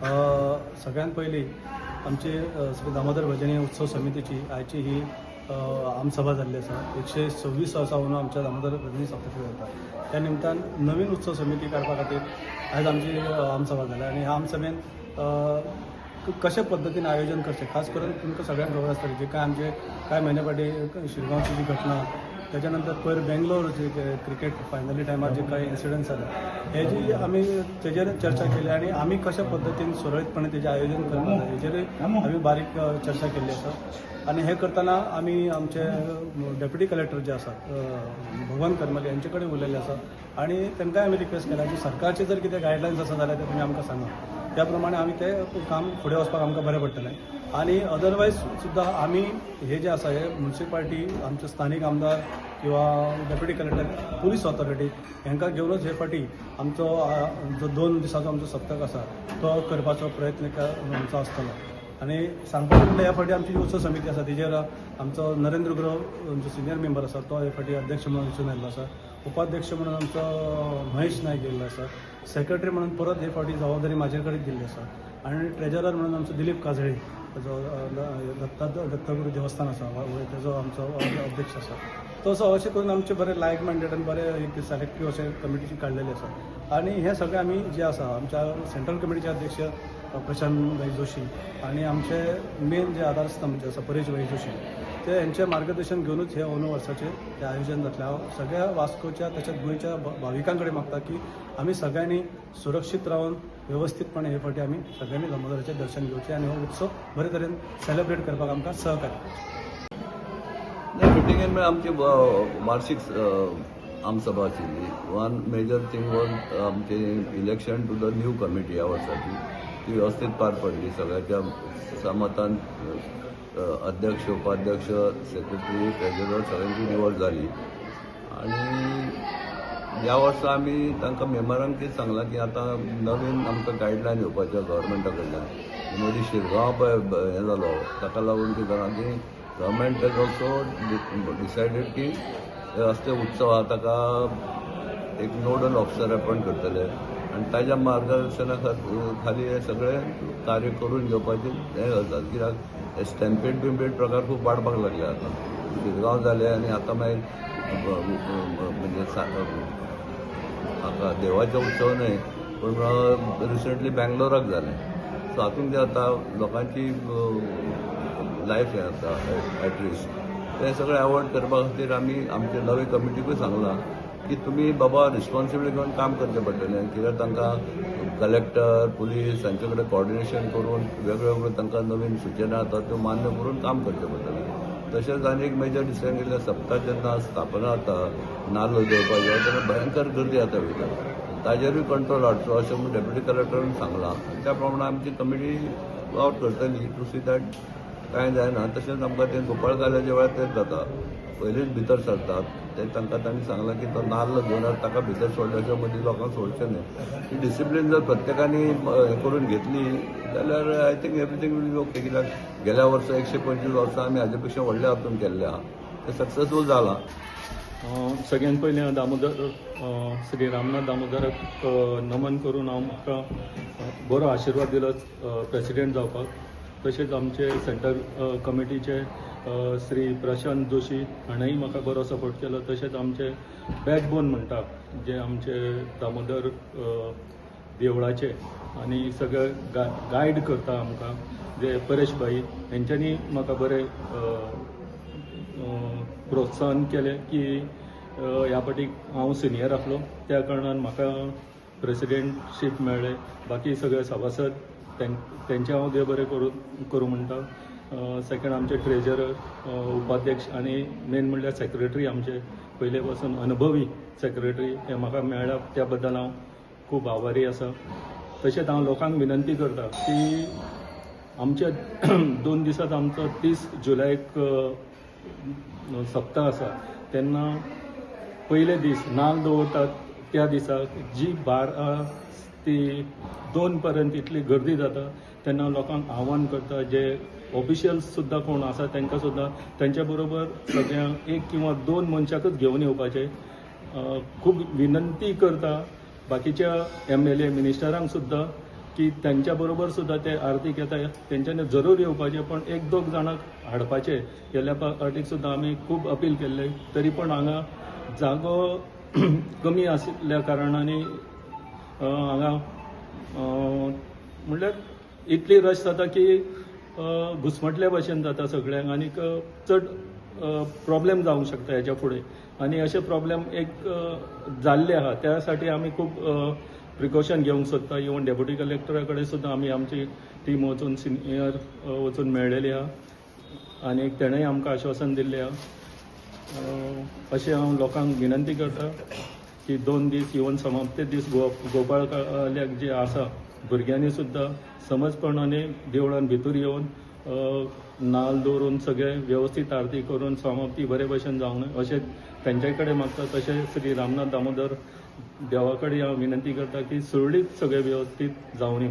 सगळ्यात पयलीं आमची श्री दामोदर भजनी उत्सव समितीची आयची ही आमसभा जाल्ली आसा. 126 वर्सां अंदू आमच्या दामोदर भजनी सप्तक जाता. त्या निमतान नवीन उत्सव समिती काडपा खातीर आयज आमची आमसभा जाल्या आनी ह्या आमसभेन कशे पद्दतीन आयोजन करचें, खास करून तुमकां सगळ्यांक खबर आसतली जे काय आमचे कांय म्हयन्या फाटीं शिरगांवची जी घटना, त्याच्या नंतर पयर बेंगलोर जे क्रिकेट फायनली टायमार जे काही इन्सिडंट जाले, हेजी आमी तेजेर चर्चा केली आनी आमी कशा पद्दतीन सुरळीतपणे तेजें आयोजन करपाक जाय हेजेरूय आमी बारीक चर्चा केल्ली आसा. आनी हें करतना आमी आमचे डेप्युटी कलेक्टर जे आसात भगवान करमली यांचे कडेन उलयल्ले आसा आनी तांकांय आमी रिक्वेस्ट केला की सरकारचे जर कितें गायडलायन्स आसा जाल्यार ते तुमी आमकां सांगा, त्या प्रमाणे आमी तें काम फुडें वचपाक आमकां बरें पडटलें. आनी अदरवायज सुद्दां आमी हे जे आसा हे म्युनिसिपालिटी, आमचे स्थानीक आमदार किंवा डेप्युटी कलेक्टर, पुलीस ऑथॉरिटी हांकां घेवनच हे फावटी आमचो जो 2 दिसाचो आमचो सप्तक आसा तो करपाचो प्रयत्न आमचो आसतलो. आनी सांगपाक म्हणल्यार ह्या फावटी आमची जी उत्सव समिती आसा तेजेर आमचो नरेंद्र गुरव जो सिनियर मेंबर आसा तो हे फावटी अध्यक्ष म्हणून वेंचून आयिल्लो आसा, उपाध्यक्ष म्हणून आमचो महेश नायक गेल्लो आसा, सेक्रेटरी म्हणून परत हे फावटी जबाबदारी म्हाजे कडेन दिल्ली आसा आनी ट्रेजरर म्हणून आमचो दिलीप काजळी जो दत्तगुरू देवस्थान आसा तेजो आमचो अध्यक्ष आसा. तसो अशें करून आमचे बरे लायक मायंडेड आनी बरे एक सिलेक्टीव अशें कमिटी काडलेली आसा. आनी हें सगळें आमी जें आसा आमच्या सेंट्रल कमिटीचे अध्यक्ष प्रशांत भाई जोशी आनी आमचे मेन जे आधारस्तंभ जे आसा परेश भाई जोशी ते हेंचें मार्गदर्शन घेवनूच हे अंदू वर्साचें हें आयोजन जातलें. हांव सगळ्या वास्कोच्या तशेंच गोंयच्या भाविकां कडेन मागता की आमी सगळ्यांनी सुरक्षीत रावन वेवस्थीतपणे हे फावटी आमी सगळ्यांनी दामोदराचें दर्शन घेवचें आनी हो उत्सव बरे तरेन सेलिब्रेट करपाक आमकां सहकार्य करचें. मिटिंगेन म्हळ्यार आमची वार्षीक आमसभा आशिल्ली. वन मेजर थींग वॉज आमची election to the new committee. ह्या वर्साची ती वेवस्थीत पार पडली. सगळ्याच्या सहमतान अध्यक्ष, उपाध्यक्ष, सेक्रेटरी, ट्रेजरर सगळ्यांची निवड जाली. आनी ह्या वर्सा आमी तांकां मेंबरांक कितें सांगलां की आतां नवीन आमकां गायडलायन येवपाच्यो गव्हर्मेंटा कडल्यान. मदीं शिरगांव पळय हें जालो, ताका लागून कितें जालां की गव्हर्मेंट हेज ऑल्सो डिसायडेड की हे असले उत्सव आहा ताका एक नोडल ऑफिसर अपॉयंट करतले आनी ताज्या मार्गदर्शना खाली हे सगळे कार्य करून घेवपाचें हें जाता. कित्याक हे स्टॅम्पेड बिम्पेड प्रकार खूब वाडपाक लागले. आतां शिरगांव जाले आनी आतां मागीर म्हणजे हाका देवाचो उत्सव न्हय पूण रिसंटली बँगलोराक जालें. सो हातूंत कितें जाता, लोकांची लायफ हें जाता एट रिस्क. तें सगळें एवॉयड करपा खातीर आमी आमचे नवे कमिटीकूय सांगलां की तुमी बाबा रिस्पॉन्सिबिलिटी घेवन काम करचें पडटलें. कित्याक तांकां कलेक्टर, पुलीस हांचे कडेन कॉर्डिनेशन करून वेगळ्यो तांकां नवीन सुचना येतात त्यो मान्य करून काम करचें पडटलें. तशेंच आनी एक मेजर डिसिजन घेतलें, सप्ता जेन्ना स्थापना जाता नाल्ल देवपाचे तेन्ना भयंकर गर्दी जाता भितर, ताजेरूय कंट्रोल हाडचो अशें म्हूण डेप्युटी कलेक्टरान सांगलां. त्या प्रमाणे आमची कमिटी वावर करतली टू सी that कांय जायना. तशेंच आमकां तें गोपाळकाल्याच्या वेळार तेंच जाता, पयलींच भितर सरतात ते तांकां तांणी सांगलां की तो नाल्ल घेवन ताका भितर सोडल्याच्या मदीं लोकांक सोडचें न्हय. ही डिसिप्लीन जर प्रत्येकानी हें करून घेतली जाल्यार I think everything will be okay. कित्याक गेल्या वर्सा 125 वर्सां आमी हाजे पेक्षा व्हडल्या हातून केल्लें आहा, तें सक्सेसफूल जालां. सगळ्यात पयलीं हांव दामोदर श्री रामनाथ दामोदराक नमन करून हांव म्हाका बरो आशिर्वाद दिलो प्रेसिडेंट जावपाक. तशेंच आमचे सेंट्रल कमिटीचे श्री प्रशांत जोशी हाणेंय म्हाका बरो सपोर्ट केलो. तशेंच आमचे बॅकबोन म्हणटा जे आमचे दामोदर देवळाचे आनी सगळे गायड करता आमकां जे परेश भाई, हेंच्यांनी म्हाका बरें प्रोत्साहन केलें की ह्या फावटी हांव सिनियर आसलो त्या कारणान म्हाका प्रेसिडेंटशीप मेळ्ळें. बाकी सगळे सभासद तेंचें हांव देव बरें करूं करूं म्हणटा. सेकंड आमचे ट्रेजरर, उपाध्यक्ष आनी मेन म्हणल्यार सेक्रेटरी, आमचे पयले पासून अनुभवी सेक्रेटरी हे म्हाका मेळ्ळ्या त्या बद्दल हांव खूब आभारी आसा. तशेंच हांव लोकांक विनंती करता की आमच्या 2 दिसांत आमचो 30 जुलयाक सप्ता आसा तेन्ना पयले दीस नाल्ल दवरतात त्या दिसा जी 12 ते 2 पर्यंत इतली गर्दी जाता तेन्ना लोकांक आव्हान करता जे ऑफिशियल्स सुद्दां कोण आसा तांकां सुद्दां तेंच्या बरोबर सगळ्यांक 1 किंवा 2 मनशाकच घेवन येवपाचें. खूब विनंती करता बाकीच्या MLA मिनिस्टरांक सुद्दां की त्यांच्या बरोबर सुद्दां ते आरतीक येता तेंच्यांनी जरूर येवपाचें, पण एक दोग जाणांक हाडपाचे. गेल्या पावटीक सुद्दां आमी खूब अपील केल्लें, तरी पण हांगा जागो कमी आशिल्ल्या कारणांनी हांगा म्हणल्यार इतली रश जाता की घुसमटल्या भशेन जाता सगळ्यांक आनीक चड प्रॉब्लेम जावंक शकता हेच्या फुडें. आनी अशे प्रॉब्लेम एक जाल्ले आहा, त्या साठी आमी खूब प्रिकॉशन घेवंक सोदता. इवन डेप्युटी कलेक्टरा कडेन सुद्दां आमी आमची टीम वचून सिनियर वचून मेळ्ळेली आहा आनी तेणेय आमकां आश्वासन दिल्लें आहा. अशें हांव लोकांक विनंती करता की 2 दीस इवन समाप्ते दीस गोपाळ काल्याक जे आसा भुरग्यांनी सुद्दां समजपणाने देवळान भितर येवन नाल दवरून सगळे वेवस्थीत आरती करून समाप्ती बरे भशेन जावंक अशें तेंचे कडेन मागता. तशें श्री रामनाथ दामोदर देवा कडेन हांव विनंती करता की सुरळीत सगळें वेवस्थीत जावनी.